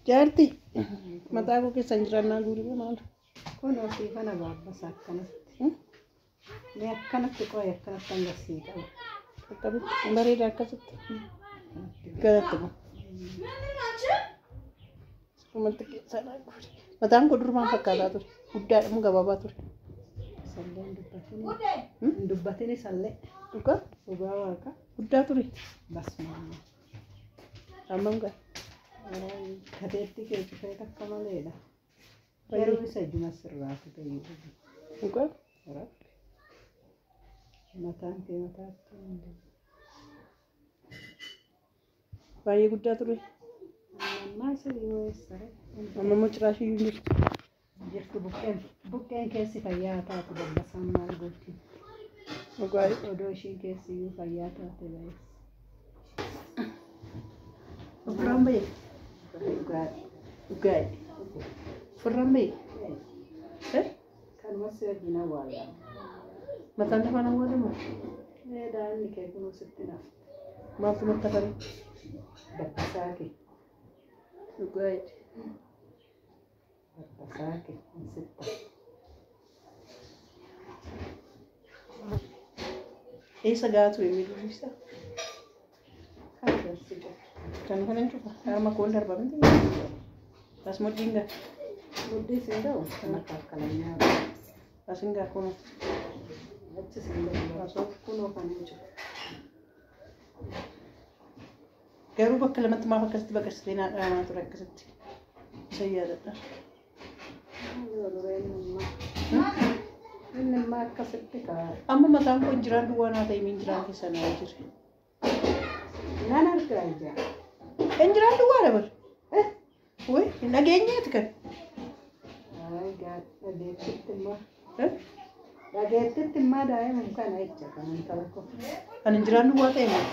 Jaartii mataa koo keessa hin jirannaa guurii maal? Kun ofii kana baabbasa akkanatti. Mee akkanatti qo'e akkanatti hangarsii qaba. Akkamitti bareeda akkasitti. Galatti moo? Sirrumatti keessaa naa guuri. Mataan koo durumaan fakkaataa ture. Guddaadha moo gabaabaa ture? Sallee hin dubbatini. Hin dubbatini sallee. Dhugaa? Dhugaa waaqa. Guddaa ture. Basmaa. Hammam ga'a? Gateettii kee cufee takka maleedha. Garuu isa ijuma sirraa kutee Dhugaa? Rabbi. Mataan kee mataatti hin deemu. Baay'ee guddaa ture. Ammaa isa dhiyoo eessare. Amma immoo ciraashii iyyuu hin jirtu. Jirtu buqqeen keessi fayyaa taatu dabbasaan maal gooti? Dhugaa? Odoo ishiin keessi iyyuu fayyaa taate ba'eessa. Ofirraan bahe. Dhugaadha. Dhugaa? Ofirraan bahe. Kanuma si wajjin awwaalamu. Mataan lafaan awwaalamu? Mee daa'imni kee kunuu sitti nafti. Maaltu natti hafare? Dabbasaa kee. Dhugaa? Dabbasaa kee hin sitta. Eessa gahaa ture miidhuu isaa? Kana galsi cufa. Kan kanan cufa. Harma koon darba miti. As mudhiin gaa. Mudhii siin ga'u makkaakkalanyaa. As hin gaa kunoo. Achi siin ga'u kunoo kan hin cufa. Garuu bakka lamatti maaf akkasitti baqarsitee naa dhaamaa ture akkasitti. Isa yaadadha. Inni immoo akkasitti ka'a. Amma mataan koo injiraan duwwaa naa ta'e injiraan keessa naa jire. Nan argaa ija. Injiraan duwwaa dabar. Way hin dhageenyeeti kan. Dhageettitti immoo. Dhageettitti immoo daa'imum kana jecha kan intala koo. Kan injiraan duwwaa ta'e moo?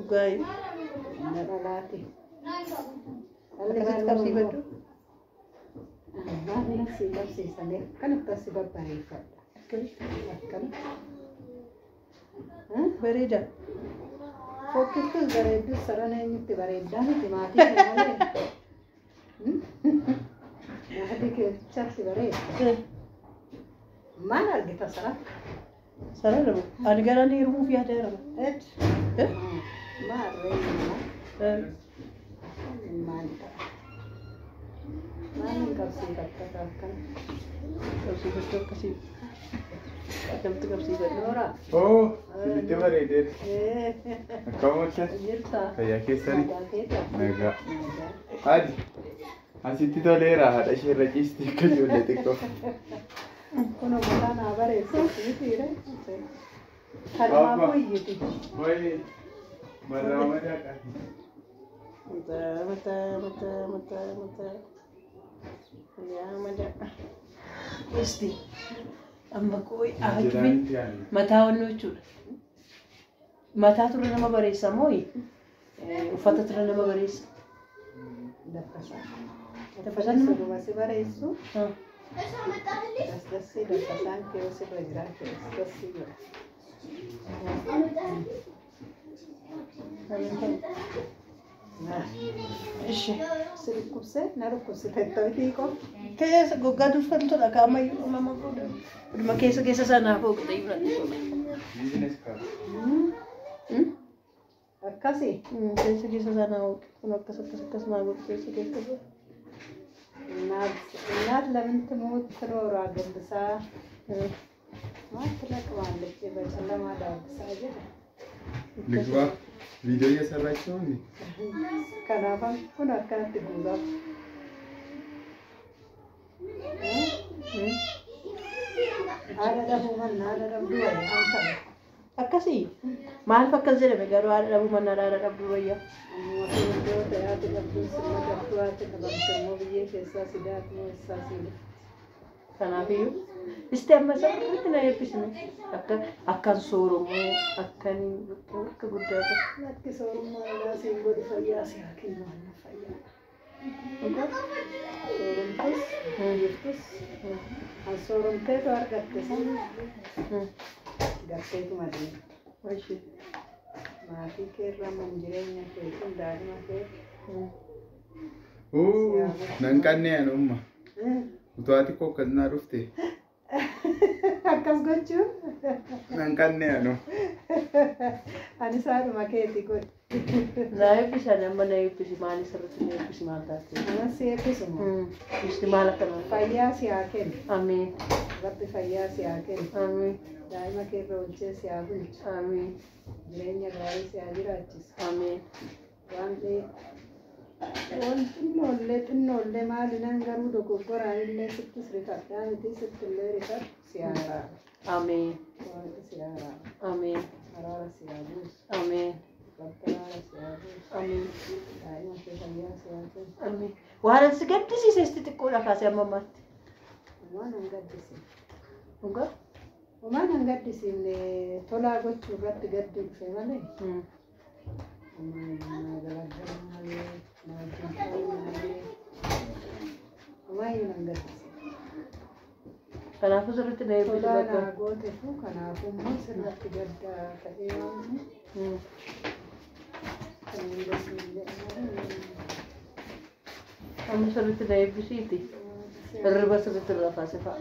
Dhugaa. Inni dhalaati. Akkasitti qabsiifadhu. Maal si qabsiisanii akkanatti asi babbareeffadha. Akkamitti? Akkana. Bareeda. Fokkittus bareeddus sarara eenyutti bareeddaa miti maatii kee malee. Maatii kee bichaatti bareedda. Maal argita sara? Sarara moo? Ani gara heerumuuf yaada jira. Ed. Maal reeyyuu maal ta'a? Maal hin qabsiifatta akkana? Qabsiifachuu akkasii. Akkamitti qabsiifadhu? Noora. Oo, sirriitti bareedeera. Akkam ooltan? Jirta. Fayyaa keessanii? Nagaa keessa. Nagaa. Nagaa. Adi, asitti toleera haadha ishee irra ciisti akka ijoollee xiqqoo. Kun mataa naa bareessetti mitiire. Kanumaafuu iyyiti. Wayi, mataa mataa qaba. Mataa mataa mataa mataa mataa. Yaa madaa. Isti. Amma koo Injiraan itti aanu. Mataa onnoo jechuudha. Mataa turre nama bareessa moo uffata turre nama bareessa? Dabbasaa. Dabbasaan nama- Dhuma si bareessu. Dasdassii dabbasaan kee sirra jiraate dasdassii godha. Ishi. Si dhukkubsee na dhukkubsite ta'uu qofa. Keessa goggaa durfamtudha kaamayyuu uumama booda. Dhuma keessa keessa sanaaf hooqxe iyyuu natti tola. Business card. Akkasii. Keessa keessa sanaa hooqxe. Kun akkas akkas akkas naa godhu keessa keessa. እናት ለምን ትሙት ትኖር አጎንብሳ ማን ትለቅማለች በጨለማ ዳብሳ jedha. ልግባ። ቪዲዮ እየሰራች ነው እንዴ? Kanaafan kun akkanatti guuramu. Haadha dhabuu manna haadha dhabduu wayya an ta'e. Akkasii maaliif akkas jedhame garuu haadha dhabuu mannaa haadha dhabduu wayya. Ammoo yoo ta'e haati dhabduun sirna dhabduu haati dhabamte immoo biyyee keessaa si daakuu eessaa si dhufti. Kanaafiyyuu isti amma sirriitti na eebbisne akka akkan sooromuu akkan akka guddaa ta'u. Lakki soorummaa ilaa siin godhu fayyaa si haa kennu waan fayyaa. Sooromtus jirtus an sooromteetu argatte san garteetuma deemte. Ishi. Maatii keerra man jireenya kee kun daa'ima kee Nan qannee anumma. Utuu ati koo akkas naa dhufte. Akkas gochuun Nan qannee anu. ani isaadhuma keeti godhi. Na eebbisan amma na eebbisi maali sirriitti na eebbisi maal taate? Anas si eebbisuma. Isti maal akkana? Fayyaa si haa kennu. Amiin. Rabbi fayyaa si haa kennu. Amiin. Daa'ima kee irra oolchee si haa bulchu. Amiin. Jireenya gaarii si haa jiraachisu. Amiin. Waan waan xinnoollee xinnoollee maali nan garuu dogoggoraan illee sittis rifadhaa miti sittillee rifadhu si haa araaru. Amiin. Waaqni si haa araaru. Amiin. Araara si haa buusu. Amiin. Rabbi araara si haa buusu. Amiin. Daa'ima kee fayyaa si haa kennu. Amiin. Waan si gaddisiise isti xiqqoodha kaasee amma ammaatti. Homaa nan gaddisiifne. Dhugaa? Homaa nan gaddisiifne tolaa gochuu irratti gaddi dhufe malee. Homaa naa galagaluu malee na wajjin ta'uu malee. Homaayyuu nan gaddisiifne. Kanaafuu sirriitti na eebbisi Tolaa bakka. naa gootefu kanaafuu immoo sirratti gaddaa ta'ee waan kan hin gaddisiifne jedhu malee. Amma sirriitti na eebbisiiti. Hirriba sirriitti irraa kaase fa'a.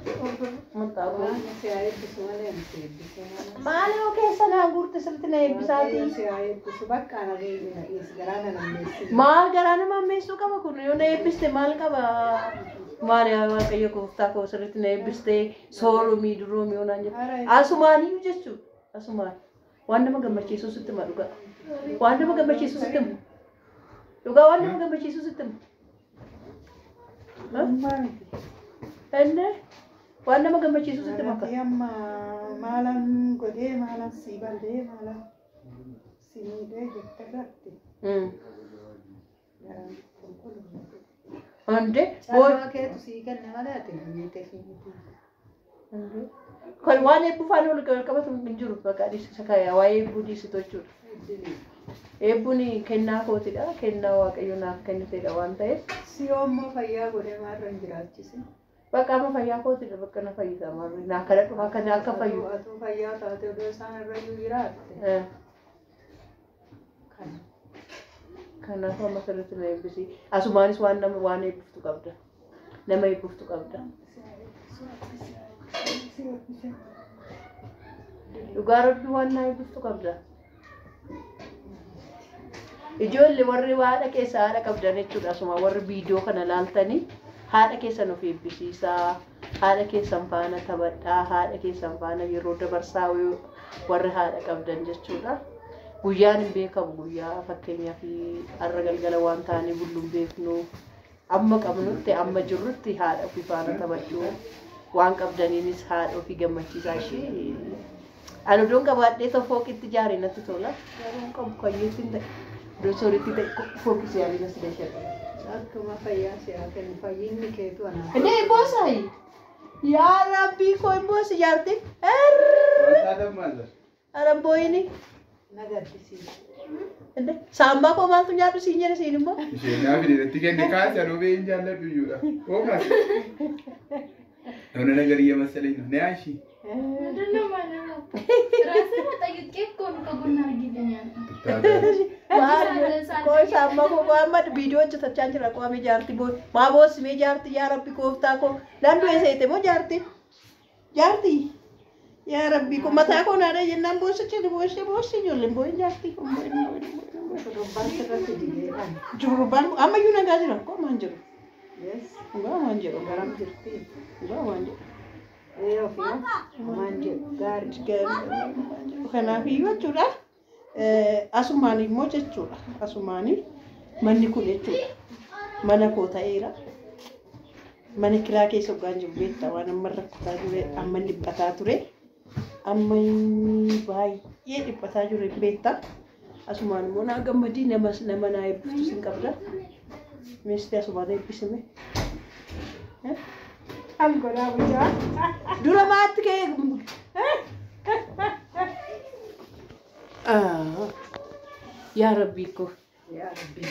Maxxaafuu. Waan si haa eebbisu malee ani si eebbisee malee. Maali yoo keessa naa guurte sirriitti na Waaqayyo eebbisaatii? si haa eebbisu bakka ana beekne garaa na nammeessine. Maal garaa nama ammeessuu qaba kun yoo na eebbiste maal qaba? Maal yaa Waaqayyo gooftaa koo sirriitti na eebbiste soorumii duroomii yoo naan jedhu. Asumaaniyyuu jechuudha. Asumaan. Waan nama gammachiisu sitti hima dhugaa. Waan nama gammachiisu sitti hima. Dhugaa waan nama gammachiisu sitti hima. Ummaa miti. Inni waan nama gammachiisu sitti hima akka. Ati amma maalan godhee maalan si ballee maalan si miidhee jette irratti garaan qulqulluu. Hundee booda. Caalmaa keetu sii kenne malee ati na miiteef miti. Kan waan eebbuu faana wal qabatu hin jiru bakka dhiisisa kaayaa waa'ee eebbuu dhiisitu jechuudha. Eebbuun kennaa kootidha. Kennaa Waaqayyo naaf kennitedha waan ta'eef. Si yoommoo fayyaa godhee maalirra hin jiraachisin. Bakka amma fayyaa kootidha bakka na fayyisa maarri naa kadhadhu akka na akka fayyu. Atuu fayyaa taate odoo isaan irra iyyuu jiraatte. Kana. Kanaafuu amma sirriitti na eebbisi. Asumaanis waan nama waan eebbiftu qabda. Nama eebbiftu qabda. Dhugaa rabbi waan na eebbiftu qabda. Ijoollee warri haadha keessa haadha qabdan jechuudha. Asuma warri viidiyoo kana laaltanii haadha keessan of eebbisiisaa, haadha keessan faana taphadhaa, haadha keessan faana yeroo dabarsaa warri haadha qabdan jechuudha. Guyyaan hin beekamu guyyaa fakkeenyaaf har'a galgala waan taanee bullu hin beeknu. Amma qabnutti amma jirrutti haadha ofii faana taphachuu waan qabdaniinis haadha ofii gammachiisaa ishee. Ani odoon qabaadhee too fooqitti ijaaree natti tola. Garuu hin qabu kayyeetti hin ta'e. Iddoo sooritti ta'e fooqis yaalii nas gashadha. Akkuma fayyaa si haa kennu fayyinni keetu anaaf. Inni boosayi. Yaa Rabbii koo hin boosi jaarti. Aran booyini. Na gaddisiisa. Saammaa koo maaltu nyaadhu siin jedhe siin immoo. Isheen naa fide natti kenne kaase anuu bee hin jaalladhu iyyuudha. Oo kaase. የሆነ ነገር እየመሰለኝ ነው። ነይ አንሺ። ምንድን ነው ማለት ነው? ራስህን ጠይቄ እኮ ነው ከጎን አድርጊልኝ ያልኩት። Koo saammaa koo amma viidiyoo hojjetachaa jira qo'ame jaarti boo maa boossimee jaarti yaa Rabbi gooftaa koo nan du'e seete moo jaarti jaarti yaa Rabbi koo mataa koo naadha jennaan boossichi boossee boossee ijoolleen boo'in jaarti Shurrubbaan sirratti jigeedhaan. Shurrubbaan ammayyuu nagaa jira koo maan jiru Yes. dhugaa waan jiru Garam jirti. dhugaa waan jiru. Ee ofii homaan jedhu gaarii. Kanaafiyyuu jechuudha. Asumaan immoo jechuudha. Asumaan manni kun jechuudha. Mana koo ta'eera. Mana kiraa keessa hoggaan jiru beektaa waan amma rakkataa ture, amma dhiphataa ture. Amma inni baay'ee dhiphataa jiru beektaa. Asumaan immoo naa gammadii nama nama naa eebbiftu sin qabda. Meeshaa asumaan eebbisime. Al godhaa bulchaa. Dura maatti kee yaa Rabbii koo. Yaa Rabbi.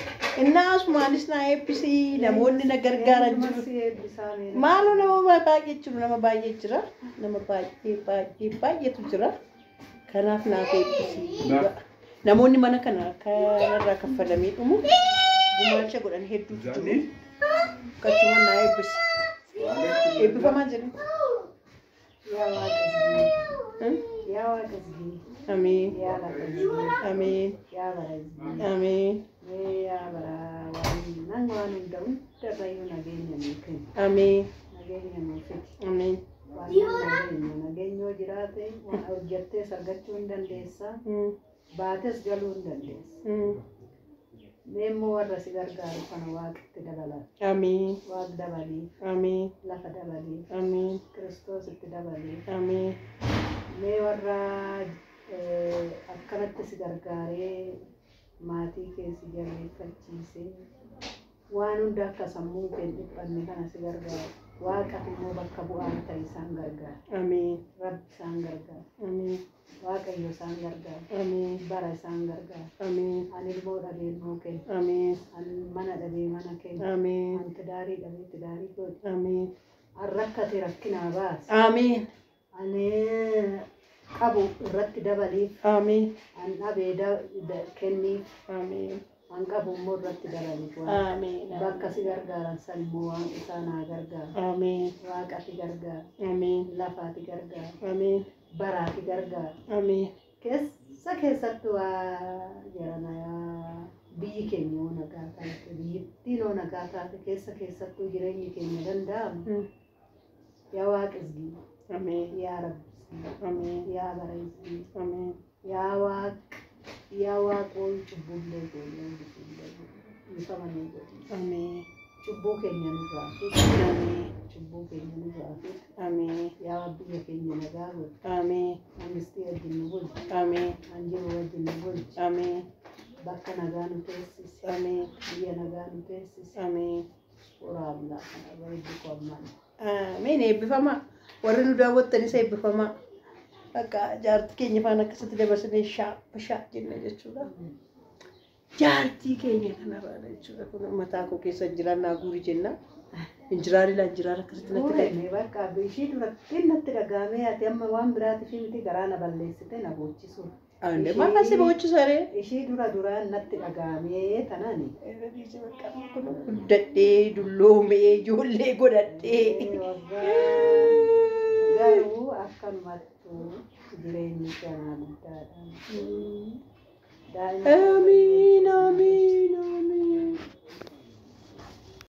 Innaa asumaanis naa eebbisii namoonni na gargaaran jiru. Si eebbisaa mee. Maaloo nama baay'ee jiru nama baay'ee jira nama baay'ee baay'ee baay'eetu jira. Kanaaf naaf eebbisii. Namoonni mana kana kanarraa kaffalamee dhumu gumaacha godhan hedduutu jiru. Qachumaan naa eebbisi. Eebbifamaa jedhu. Yaa Waaqa yaa Waaqa Amiin. yaa lafa Amiin. yaa bara Amiin. yaa bara waan nan waan hunda hundarrayyuu nageenya nuu kenni. Amiin. Nageenya nuu fidi. Amiin. Waan nageenya nageenyoo jiraate waan hojjettees argachuu hin dandeessa. Baates galuu hin dandeessa. Mee immoo warra si gargaaru kana waaqatti dabalaa. Amiin. Waaq dabalii, Amiin. lafa dabalii, Amiin. Kiristoositti dabalii. Amiin. Mee warra akkanatti si gargaaree maatii kee si jabeeffachiisee waan hunda akka sammuu kee hin dhiphanne kana si gargaaru. Waaqatu immoo bakka bu'aan ta'e isaan gargaara. Amiin. Rabbi isaan gargaara. Amiin. Waaqayyo isaan gargaara. Amiin. Bara isaan gargaara. Amiin. Ani ilmoo dhabee ilmoo kenna. Amiin. Ani mana dhabee mana kenna. Amiin. Ani tidaarii dhabee tidaarii godhe. Amiin. An rakkate rakkinaa baase. Amiin. Ani qabu irratti dabaliif. Amiin. An dhabee kenniif. Amiin. An qabu immoo irratti dabaliif. Waaqa. Amiin. Bakka si gargaaran san immoo waan isaan haa gargaaru. Amiin. Waaqati gargaara. Amiin. Lafaati gargaara. Amiin. Baraati gargaara. Amiin. Keessa keessattuu waa jarana biyyi keenya yoo nagaa taate biyyittiin yoo nagaa taate keessa keessattuu jireenyi keenya danda'amu. Yaa Waaqa izgii, Amiin. yaa Rabbi izgii, Amiin. yaa bara izgii, Amiin. yaa Waaq, yaa Waaqoo cubbullee goonee cubbullee dhiifama nuu godhi. Amiin. Cubbuu keenya nurraa fuudhi. Amiin. Cubbuu keenya nurraa fuudhi. Amiin. Yaa biyya keenya nagaa godhi. Amiin. Mangistii wajjin nu bulchi. Amiin. Anjiru wajjin nu bulchi. Amiin. Bakka nagaa nu teessisi. Amiin. Biyya nagaa nu teessisi. Amiin. Waraabla kana bareeddu qo'ammaan. Amiin eebbifamaa. Warri nu daawwattanis eebbifamaa. Akka jaartii keenya faana akkasitti dabarsinee shaappa shaap jenna jechuudha. Jaartii keenya kanarraa jechuudha. Kun mataa koo keessa injiraan naa guuri jenna. Injiraan ilaa injiraan akkasitti natti ta'e. Guurame bakka ishii duratti natti dhagaamee ati amma waan biraatiif miti garaa na balleessite na boochisu. Ande maal asi boochisaree? Ishii dura duraan natti dhagaamee tanani. Guddadhee dulloomee ijoollee godhadhee. Garuu akkanumattuu jireenyi kanaa guddaadha. Amiin amiin amiin.